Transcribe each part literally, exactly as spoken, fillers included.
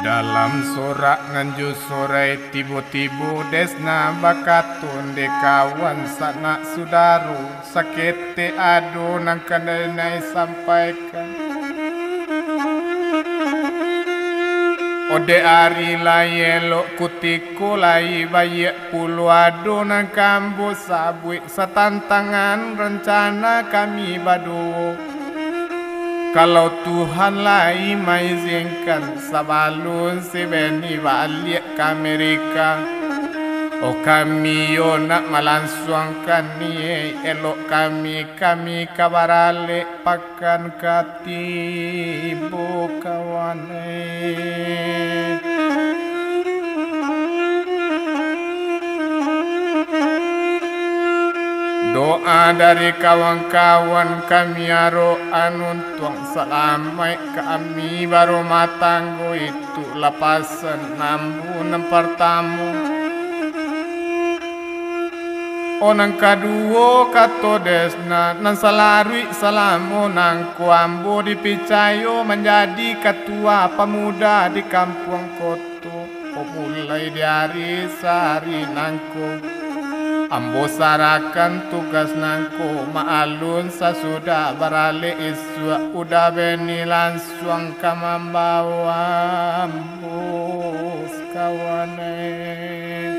Dalam sorak nan jo sorai, tibo-tibo Desna bakato dek kawan sanak sudaro, saketek ado nan ka Denai sampaikan. Odeh ari lai elok, kutiko lai baiak pulo, ado nan ka ambo sabuik satantangan rancana kami baduo. Kalau Tuhan lai maizinkan, sabalun si Beni baliak ka Amerika, oh, kami yo nak malansuangkan ni, elok kami, kami ka baralek pakan ka tibo, kawan, eh. Doa dari kawan-kawan kami arokan untuang salamaik kami barumah tanggo, itu lapasan ambo nan partamo. Oh, nan kaduo, kato Desna, nan salaruik salamo nangko ambo dipicayo manjadi katua pamuda di kampuang ko. Tu, mulai di ari sahari nangko, ambo sarahkan tugas nangko, maklum sasudah baralek isuak, udah Beni lansuang ka mambawa ambo, kawan, eh.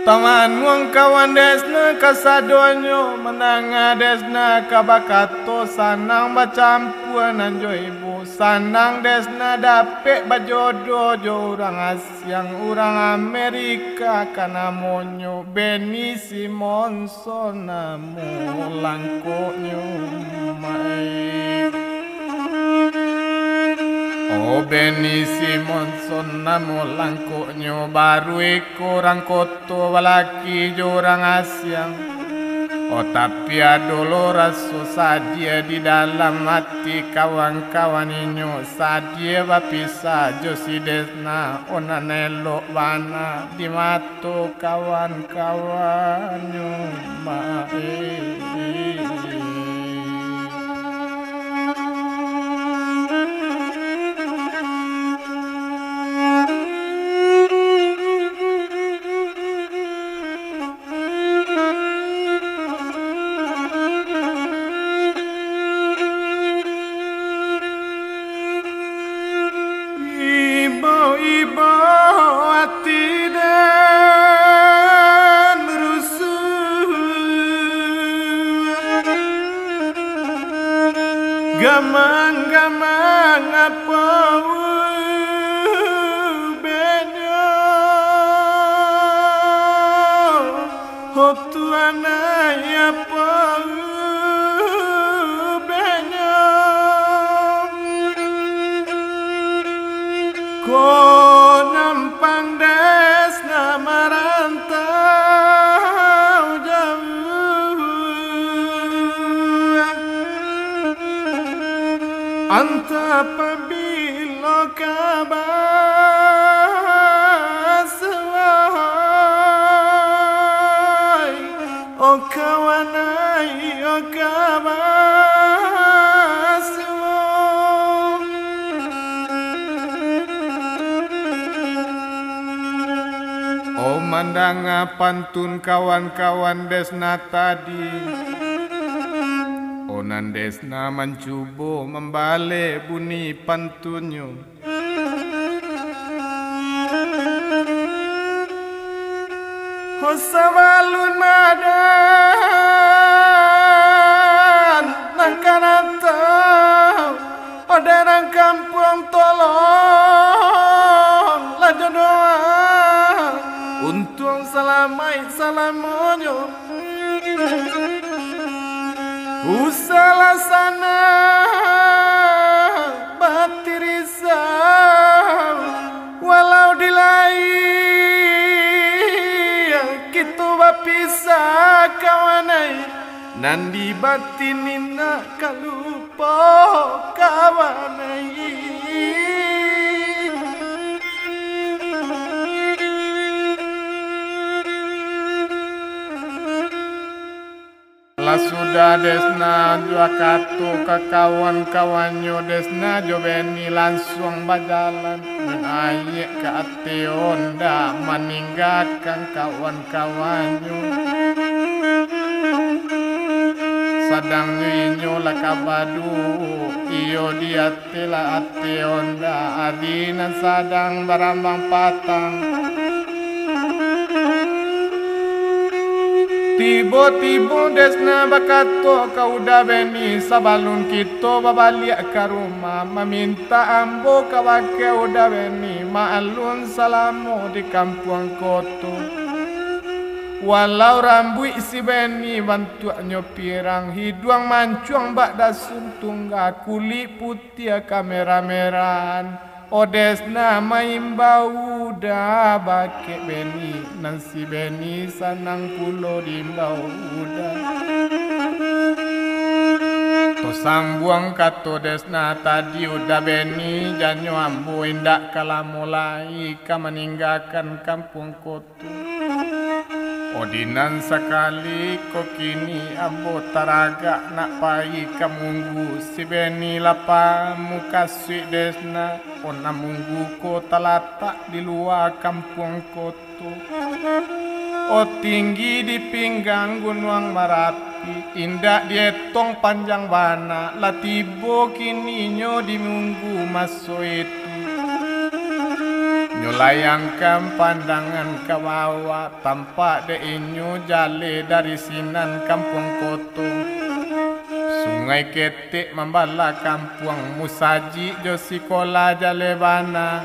Tamanuang kawan Desna kasadonyo, mandanga Desna ka bakato, sanang bacampua nan jo ibo, sanang Desna dapek bajodoh jo urang asiang, urang Amerika ka namonyo, Beni Simonson namo langkoknyo, mai. Oh, Beni Simonson namo langkoknyo, baru iko urang koto, balaki jo urang asiang. Oh, tapi ado lo raso sadih di dalam ati kawan-kawan inyo, sadih bapisah jo si Desna, oh, nan elok bana di mato kawan-kawannyo, mai. Ibo-ibo ati den rusuah, gamang-gamang apo ubenyo. Ho Tuanai, apo ubenyo? Ko nampang Desna marantau jauah. Antah pabilo ka basuai, oh kawan ai, oh ka basuai. Oh, mandanga pantun kawan-kawan Desna tadi. Oh, nan Desna mancubo mambaleh bunyi pantunnyo. Ho, sabalun aden nan ka datang, aden nan kampuang, tolonglah jo doa, untuang salamaik salamonyo. Usahlah sanang batirisau, walau di lahia kito bapisah, kawan ai, nan di batin indak ka lupo, kawan ai. Sudah Desna jo kato ka kawan-kawannyo, Desna jo Beni lansuang bajalan. Naiak ka ateh onda, maninggakan kawan-kawannyo. Sadangnyo inyo lah ka baduo, iyo di ateh lah ateh onda, ari nan sadang barambang patang. Tibo-tibo Desna bakato ka Uda Beni, sabalun kito babaliak ka rumah, mamintak ambo kabake Uda Beni maklum salamo di kampuang ko tu. Walau rambuik si Beni bantuaknyo pirang, hiduang mancuang bak dasun tungga, kulik putiah kamerah-merahan, O Desna maimbau Uda bakeh Beni, nan si Beni sanang pulo diimbau Uda. Tasambuang kato Desna tadi, Uda Beni, janyo ambo indak ka lamo lai ka maninggakan kampuang ko tu. Odi nan sakali ko kini ambo taragak nak pai ka Munggu, si Beni lah pamukasuik Desna. O nan Munggu ko talatak di lua kampuang ko tu. O tinggi di pinggang Gunuang Marapi, indak dietong panjang bana, lah tibo kini inyo di Munggu maso itu. Nyo layangkan pandangan ka bawah, tampak dek inyo jaleh dari sinan kampuang ko tu. Sungai Ketek mambala kampuang, musajik jo sikola jaleh bana.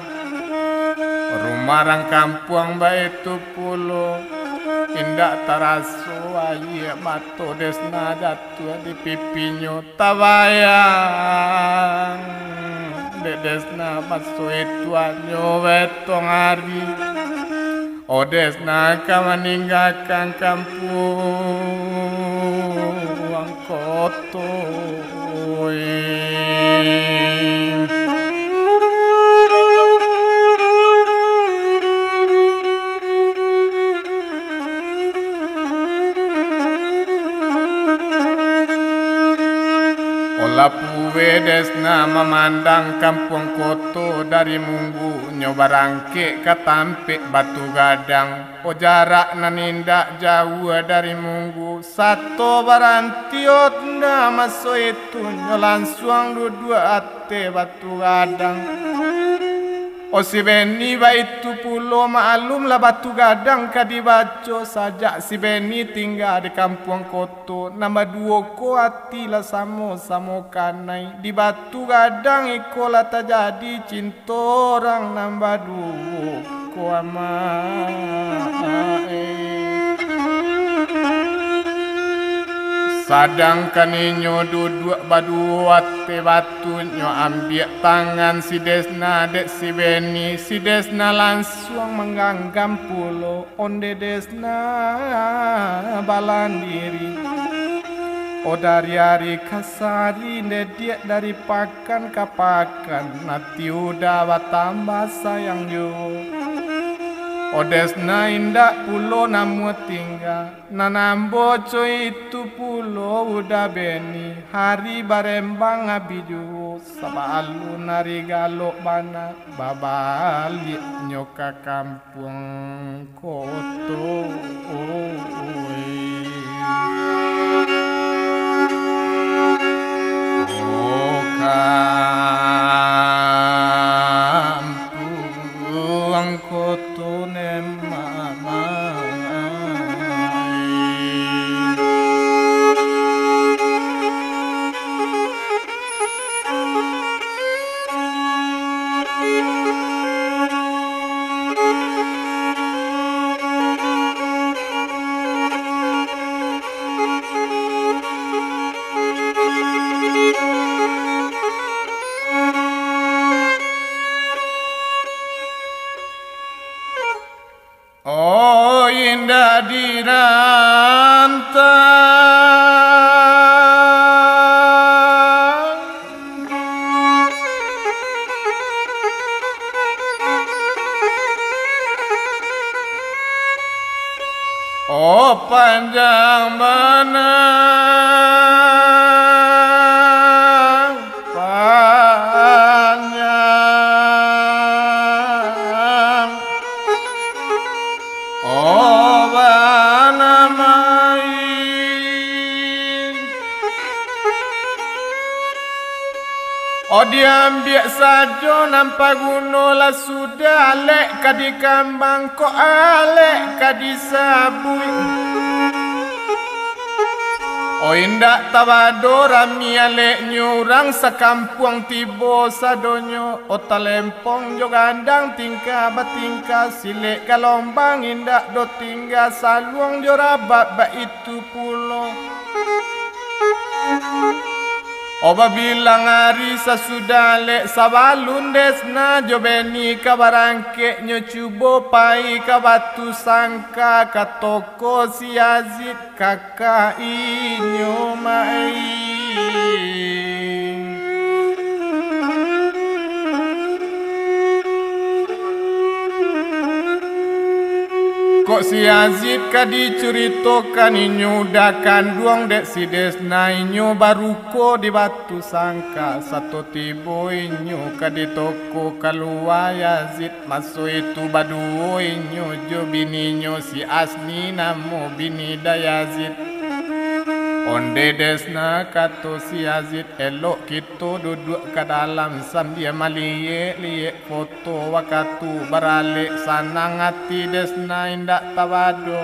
Rumah rang kampuang baitu pulo, indak taraso aia mato Desna jatuah di pipinyo. Tabayang dek Desna maso itu hanyo baetong ari, O Desna ka maninggakan kampuang ko tu. Olah puweh Desna mamandang kampuang ko tu dari Munggu, nyo barangkek ka tampek Batu Gadang. O jarak nan indak jauah dari Munggu, sato baranti onda maso itu, nyo lansuang duduak ateh Batu Gadang. O si Beni baitu pulo, maklumlah Batu Gadang ka dibaco sajak si Beni tingga di kampuang ko tu. Nan baduo ko ati lah samo-samo kanai, di Batu Gadang iko lah tajadi cinto urang nan baduo ko amak. Sadangkan inyo duduak baduo ateh batu, nyo ambiak tangan si Desna dek si Beni, si Desna lansuang mangganggam pulo ondeh Desna balandiri. O dari ari ka sari, ndeh diak dari pakan ka pakan, ati Uda batambah sayang juo. O Desna indak pulo namuah tingga, nan ambo co itu pulo Uda Beni, hari barembang abih juo, sabalun ari galok bana, babaliak nyo ka kampuang ko tu. O kampuang ko tu nan mamai. O indak dirantang. Oh, panjang bana, panjang. Oh, bana main. Oh, diambiak sajo nan paguno, lah sudah alek ka dikambang, kok alek ka disabuik. Oh, indak tabado rami aleknyo, urang sakampuang tibo sadonyo. Oh, talempong jo gandang tingkah batingkah, silek galombang indak do tingga, saluang jo rabab baitu pulo. Oh, babilang ari sasudah alek, sabalun Desna jo Beni ka barangkek, nyo cubo pai ka Batu Sangka, ka toko si Yazid, kakak inyo main. Kok si Yazid ka dicuritokan, inyo udah kanduang dek si Desna, inyo baruko di Batu Sangka, sato tibo inyo ka di toko, kalua Yazid. Maso itu baduo inyo jo bininyo, si Asni namo bini Dayazid. Onde Desna, kato si Yazid, elok kito duduak ka dalam sambia maliek-liek foto wakatu baralek, sanang ati Desna indak tabado.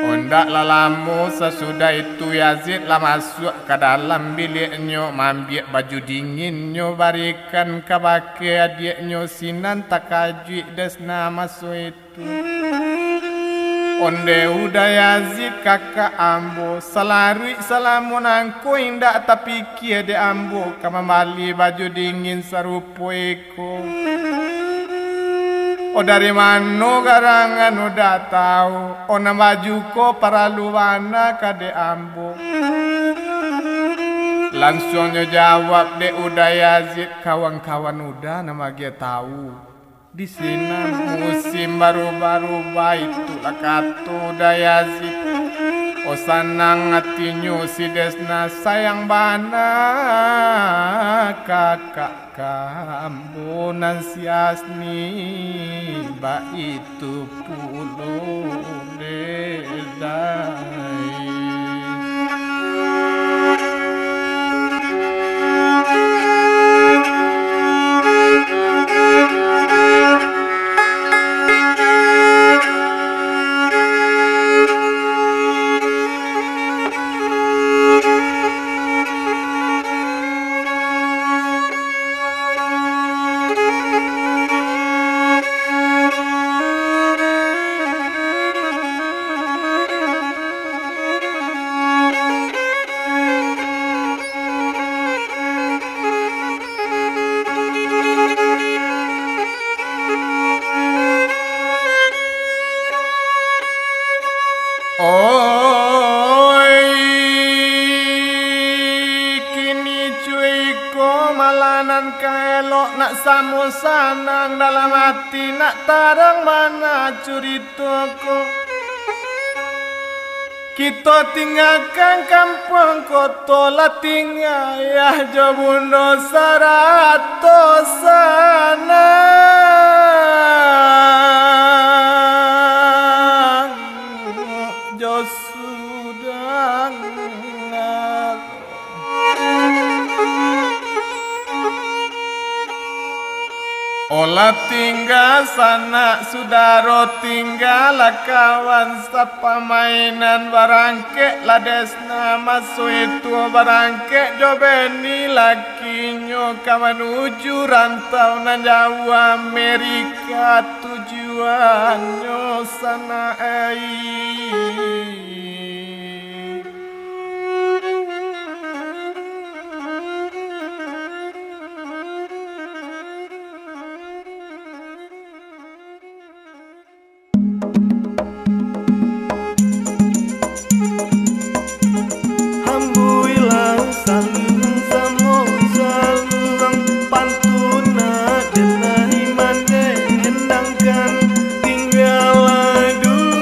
Ondak lah lamo sasudah itu Yazid lah masuak ka dalam biliaknyo, maambiak baju dinginnyo bari kan kabake adiaknyo, sinan takajuik Desna maso itu. Onde udah Yazid kakak ambo, salaruik salamo nangko indak tapikia dek ambo ka mambali baju dingin sarupo iko. Oh, dari mano garangan udah tau, oh, nan baju ko paralu bana ka dek ambo. Lansuangnyo jawab dek Uda Yazid, kawan-kawan Uda nan bagian tau. Di sinan musim barubah-rubah, itulah kato Uda Yazid. Oh, sanang atinyo si Desna, sayang bana kakak ka ambo nan si Asni, baitu pulo dedai. Oi, kini cuy ko malah nan ka elok, nak samo sanang dalam ati, nak tarang bana curito ko. Kito tinggakan kampuang koto, lah tingga ayah jo bundo sarato sanang jo sudangaro. Olah tingga sanak sudaro, tingga lah kawan sapamainan, barangkek lah Desna maso itu, barangkek jo Beni lakinyo ka manuju rantau nan jauah Amerika tujuannyo sanak ai. Hambuilah saluang samo saluang, pantun aden nan iman den endangkan, tinggalah dulu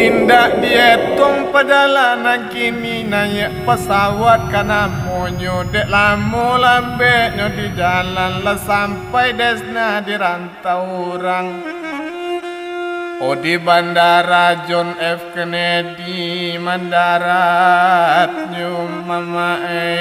Indak dietong pajalanan kini, naiak pasawat ka namonyo, dek lamo lambeknyo di jalan, lah sampai Desna di rantau urang. Oh, di bandara John F Kennedy mandaratnyo, mamae.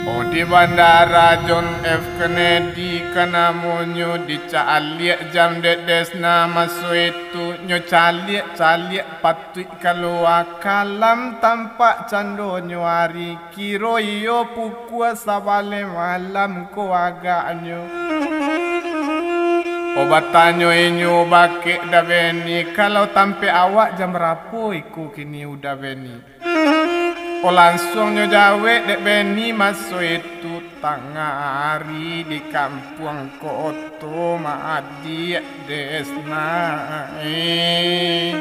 Oh, di bandara John F Kennedy ka namonyo, dicaliak jam dek Desna maso itu, nyo caliak-caliak patuik kalua, kalam tampak candonyo ari, kiro iyo pukua sabaleh malam ko agaknyo. Oh, batanyo inyo bakeh Da Beni, kalau tampek awak jam barapo iko kini Uda Beni? Oh, lansuang nyo jawek dek Beni maso itu, tangah ari di kampuang ko oto maadiak Desna, eh.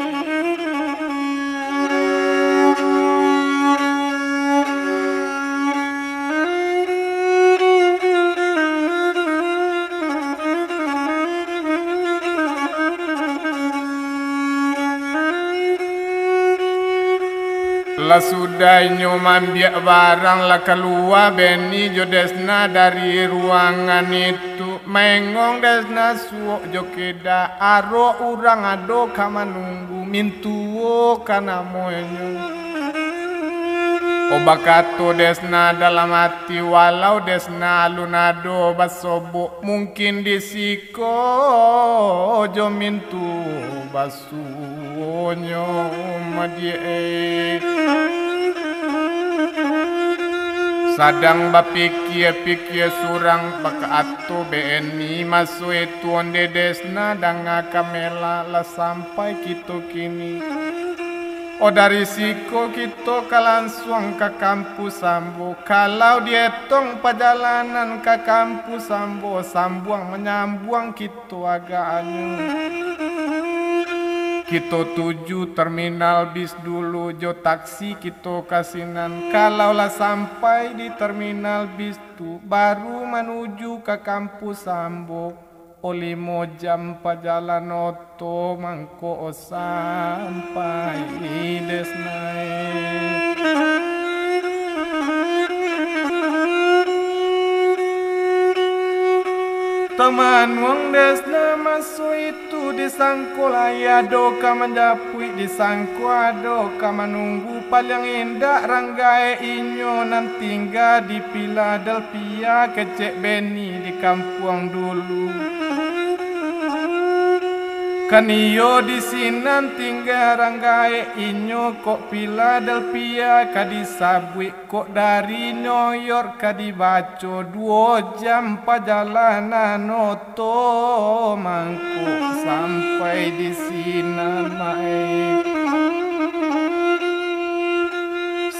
Lah sudah inyo maambiak barang, lah kalua Beni jo Desna dari ruangan itu. Maengong Desna suok jo keda, arok urang ado ka manunggu, mintuo ka namonyo. Oh, bakato Desna dalam ati, walau Desna alun ado basobok, mungkin di siko jo mintuo basobok. Suonyo madiak, eh. Sadang bapikia-pikia surang, bakato Beni maso itu, onde Desna danga ka mela, lah sampai kito kini. Oh, dari siko kito ka lansuang ka kampus ambo. Kalau dietong pajalanan ka kampus ambo, sambuang manyambuang kito agaknyo. Kito tuju terminal bis dulu, jo taksi kito ka sinan. Kalau lah sampai di terminal bis tu, baru manuju ka kampus ambo. Oh, limo jam pajalan oto mangko sampai Desna, eh. Tamanuang Desna maso itu, disangko lai ado ka manjapuik, disangko ado ka manunggu, paliang indak rang gaek inyo nan tingga di Philadelphia, kecek Beni di kampuang dulu. Kan iyo di sinan tingga rang gaek inyo, kok Philadelphia ka disabuik, kok dari New York ka dibaco, duo jam pajalanan oto mangko sampai di sinan, maek.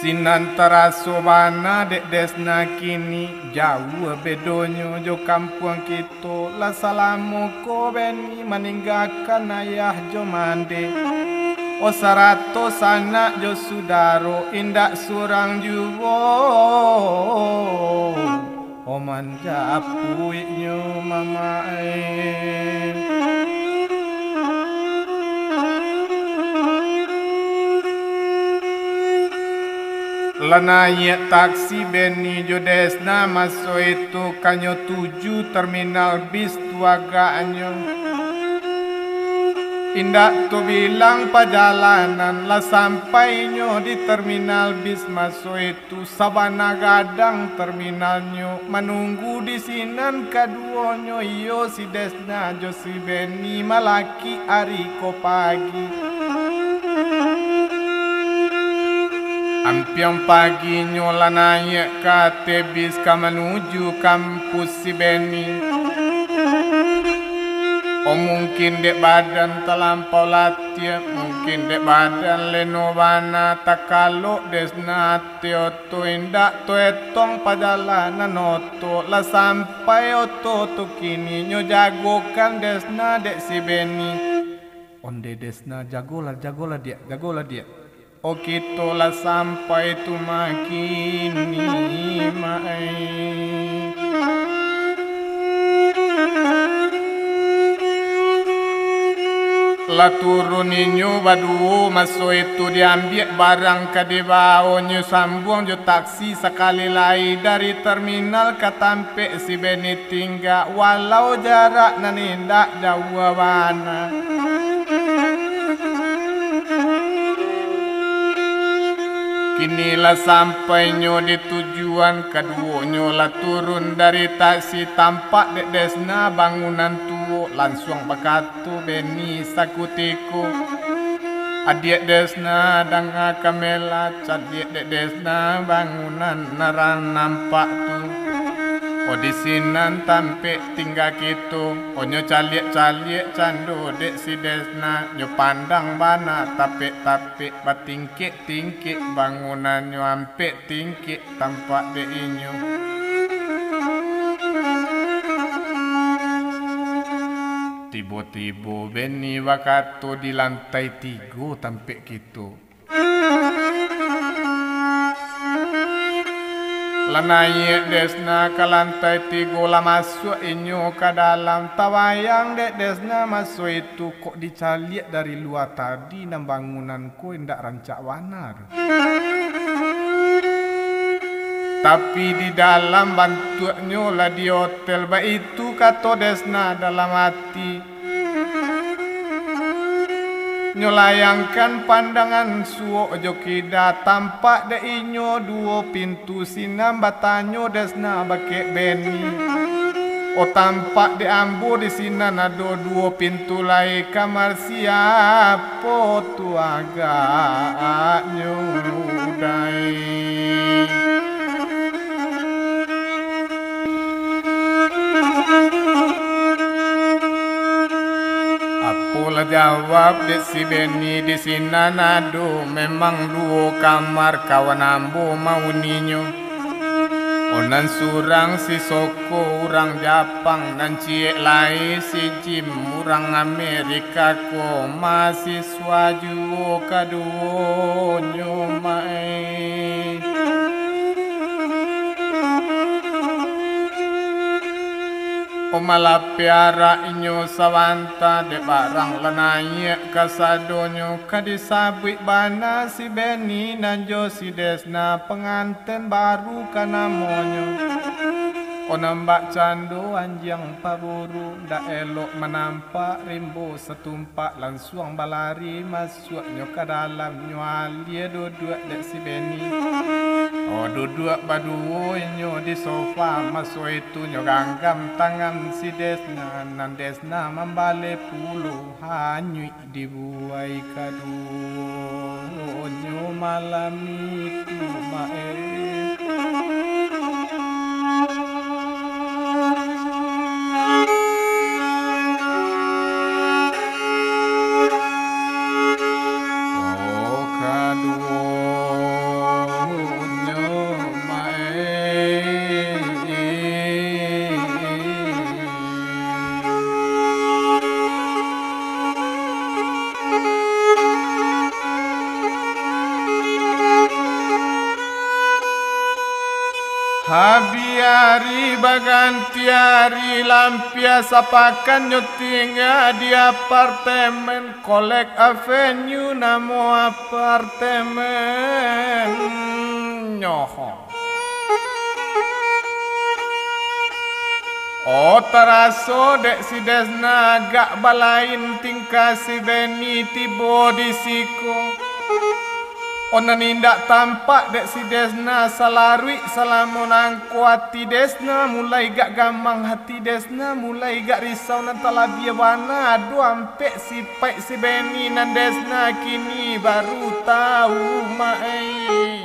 Sinan taraso bana dek Desna kini, jauah bedonyo jo kampuang kito. Lah salamo ko Beni maninggakan ayah jo mande, oh, sarato sanak jo sudaro, indak surang juo, oh, manjapuiknyo, mamak ai. Lah naiak taksi Beni jo Desna maso itu, ka nyo tuju terminal bis tu agaknyo. Indak tabilang pajalanan, lah sampai nyo di terminal bis maso itu. Tu sabana gadang terminalnyo, manunggu di sinan kaduonyo, iyo si Desna jo si Beni, malakik ari ko pagi. Ampiang paginyo lah naiak ka ateh bis ka manuju kampus si Beni. Oh, mungkin dek badan talampau latiah, mungkin dek badan leno bana, takalok Desna ateh oto, indak taetong pajalanan oto, lah sampai oto tu kini, nyo jagokan Desna dek si Beni. Onde Desna, jagolah, jagolah, Diak, jagolah, Diak. Oh, kito lah sampai tu mah kini, Mak ai. Lah turun inyo baduo, maso itu diambiak barang ka dibaonyo, sambuang jo taksi sakali lai dari terminal ka tampek si Beni tingga, walau jarak nan indak jauah bana. Kini lah sampai nyo di tujuan, kaduonyo lah turun dari taksi, tampak dek Desna bangunan tuo, lansuang bakato Beni sakutiko, "Adiak Desna, danga kami lah, caliak dek Desna bangunan nan nampak tu. Oh, di sinan tampek tingga kito. Oh, nyo caliak-caliak cando dek si Desna, nyo pandang bana tapek-tapek, batingkek-tingkek bangunannyo, ampek tingkek tampak dek inyo." Tibo-tibo Beni bakato, "Di lantai tigo tampek kito." Lah naiak Desna ka lantai tigo, lah masuak inyo ka dalam. Tabayang dek Desna maso itu, kok dicaliak dari lua tadi, nan bangunan ko indak rancak bana tu. Tapi di dalam bantuaknyo lah di hotel, baitu kato Desna dalam ati. Nyo layangkan pandangan suok jo kida, tampak dek inyo duo pintu. Sinan batanyo Desna bakeh Beni, "Oh, tampak dek ambo di sinan ado duo pintu lai, kamar siapo tu agaknyo, Dai?" Apolah jawab dek si Beni, "Di sinan ado memang duo kamar, kawan ambo mauninyo. Oh, nan surang si Soko, urang Japang, nan ciek lai si Jim, urang Amerika ko, mahasiswa juo kaduonyo, Mak ai." Oh, malapeh arak inyo sabanta, dek barang lah naiak kasadonyo, ka disabuik bana si Beni nan jo si Desna, panganten baru ka namonyo. Oh, nan bak cando anjiang paburu, ndak elok manampak rimbo satumpak, lansuang balari masuaknyo ka dalam, nyo alie duduak dek si Beni. Oh, duduak baduo inyo di sofa, maso itu nyo ganggam tangan si Desna, nan Desna mambaleh pulo, hanyuik dibuai kaduonyo malam itu, Mak ai. Oh, kaduonyo, Mak ai. Habih ari baganti ari, lampiah sapakan nyo tingga di apartemen, Kolek Avenue namo apartemennyo. Oh, taraso dek si Desna agak balain tingkah si Beni tibo di siko. Oh, nan indak tampak dek si Desna salaruik salamo nangko, ati Desna mulai gak gamang, ati Desna mulai gak risau, nan talabiah bana ado ampek sipaik si Beni nan Desna kini baru tau, Mak ai.